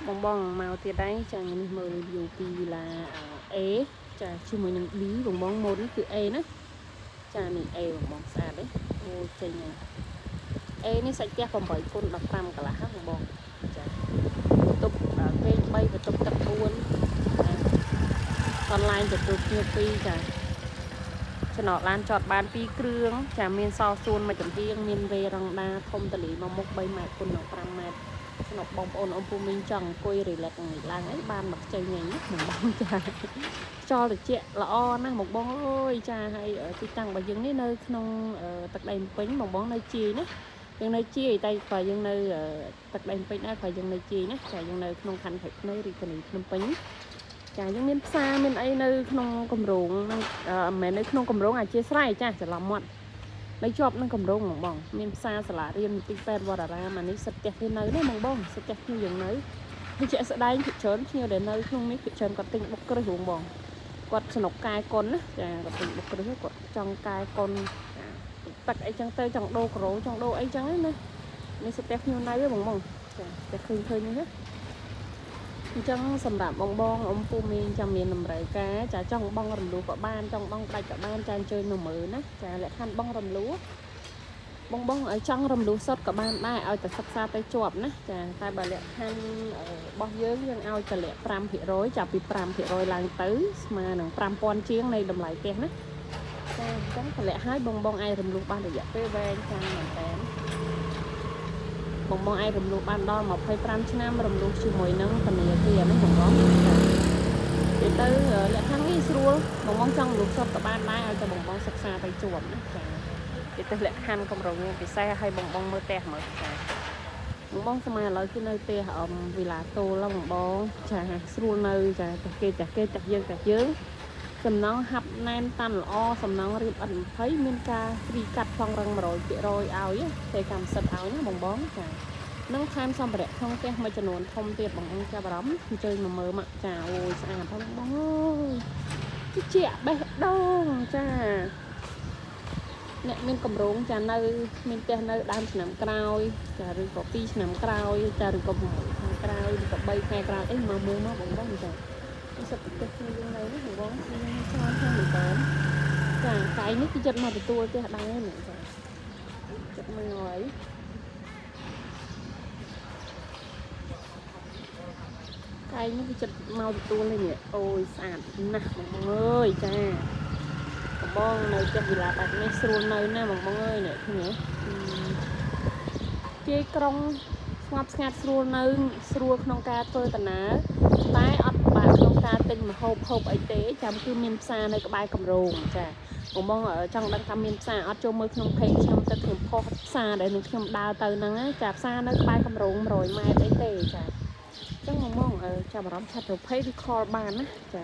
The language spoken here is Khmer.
បងបងមកទៀតដែរចាថ្ងៃនេះមើល review ពីវីឡា A ចាជាមួយនឹង B បងបងម៉ូតនេះគឺ A ណាចានេះ A បងបងស្អាតទេអូចេញហើយ A នេះសាច់ផ្ទះ8គុណ15កន្លះហ្នឹងបងបងចាបន្ទប់គេង3បន្ទប់ទឹក4ចាកន្លែងទទួលភ្ញៀវ2ចាចំណតឡានចតបាន2គ្រឿងចាមានសោសួនមួយចំហៀងមានវេរ៉ង់ដាធំតលីមកមុខ3ម៉ែត្រគុណនឹង5ម៉ែត្រ ស្នប់បងប្អូនអ៊ំពូមីងចង់អង្គុយ relax ឡើងអីបានមកខ្ចីញ៉ៃណាបងបងចាខ្យល់ត្រជាក់ល្អណាស់បងបងអើយចាហើយទីតាំងរបស់យើងនេះនៅក្នុងទឹកដីពេញបងបងនៅជាយណាយើងនៅជាយតែក៏យើងនៅទឹកដីពេញដែរក៏យើងនៅជាយណាចាយើងនៅក្នុងខណ្ឌព្រែកព្នៅរាជធានីភ្នំពេញចាយើងមានផ្សារមានអីនៅក្នុងគម្រោងនឹងមិនមែននៅក្នុងគម្រោងអធិស្ឋានចាច្រឡំមាត់ នៅជាប់នឹងកម្រងបងបងមានផ្សារសាលារៀនមន្ទីរពេទ្យវត្តអារាមអានេះសិតផ្ទះគេនៅណាបងបងសិតផ្ទះភ្ញៀវយើងនៅហើយជាក់ស្ដែងភាគច្រើនភ្ញៀវដែលនៅក្នុងនេះភាគច្រើនគាត់ទិញបុកគ្រឹះបងបងគាត់ស្នុកកែកុនណាចាគាត់ទិញបុកគ្រឹះគាត់ចង់កែកុនចាទឹកអីចឹងទៅចង់ដូរក្រោចង់ដូរអីចឹងណានេះសិតផ្ទះភ្ញៀវនៅបងបងចាផ្ទះឃើញឃើញនេះណាអញ្ចឹងសម្រាប់បងបងអ៊ំពូមីងចាំមានតម្រូវការចាចង់បងរំលោះក៏បានចង់បងដាច់ក៏បានចាអញ្ជើញមកមើលណាចាលក្ខខណ្ឌបងរំលោះ បងបងឲ្យចង់រំលោះសុទ្ធក៏បានដែរឲ្យតែសិក្សាទៅជាប់ណាចាតែបើលក្ខខណ្ឌរបស់យើងយើងឲ្យតម្លាក់5%ចាប់ពី5%ឡើងទៅស្មើនឹង5000ជាងនៃតម្លៃផ្ទះណាចាអញ្ចឹងតម្លាក់ឲ្យបងបងអាចរំលោះបានរយៈពេលវែងចាមែនតើបងបងអាចរំលោះបានដល់25ឆ្នាំរំលោះជាមួយនឹងធនាគារណាបងបងចានិយាយទៅលក្ខខណ្ឌងាយស្រួលបងបងចង់រំលោះសុទ្ធក៏បានដែរឲ្យតែបងបងសិក្សាទៅជាប់ណាចា គេទៅលក្ខខណ្ឌកម្រងពិសេសឲ្យបងបងមើលផ្ទះមើលចាបងបងសម័យឥឡូវគឺនៅផ្ទះអមវីឡាតូលបងបងចាស្រួលនៅចាតែគេតែគេតែយើងតែយើងសំណងហាប់ណែនតាន់ល្អសំណងរៀបឥត20មានការ free កាត់ប្លង់រឹង100%ឲ្យទេកម្មសិទ្ធឲ្យណាបងបងចានឹងថែមសម្ភារៈក្នុងផ្ទះមួយចំនួនធំទៀតបងបងចាប់អារម្មណ៍អញ្ជើញមកមើលមកចាអូយស្អាតផងបងអើយជាបេះដូងចា អ្នកមានកម្រងចានៅមានផ្ទះនៅដើមឆ្នាំក្រោយចាឬក៏2ឆ្នាំក្រោយចាឬក៏6ខែក្រោយឬក៏3ខែក្រោយអីមកមើលមកបងបងចានេះសិតផ្ទះគ្នាយើងនៅនេះបងបងយើងច្រើនខ្លាំងមែនតើចាកែងនេះគឺចិត្តមកទទួលផ្ទះដែរនេះចាចិត្តមកហើយកែងនេះគឺចិត្តមកទទួលនេះអូយស្អាតណាស់បងបងអើយចាបងបងនៅផ្ទះវិឡាបែបនេះស្រួលនៅណាស់បងបងអើយនេះឃើញទេ ជាយក្រុងស្ងប់ស្ងាត់ស្រួលនៅស្រួលក្នុងការធ្វើដំណើរតែអត់ពិបាកក្នុងការទិញម្ហូបហូបអីទេចាំគឺមានផ្សារនៅក្បែរកម្រងចាបងបងចង់ដឹងថាមានផ្សារអត់ចូលមើលក្នុង page ខ្ញុំទៅខ្ញុំផុសផ្សារដែលនឹងខ្ញុំដើរទៅហ្នឹងណាចាផ្សារនៅក្បែរកម្រង100ម៉ែត្រអីទេចាអញ្ចឹងបងបងចាប់អារម្មណ៍chat ទៅ page ឬ call បានណាចា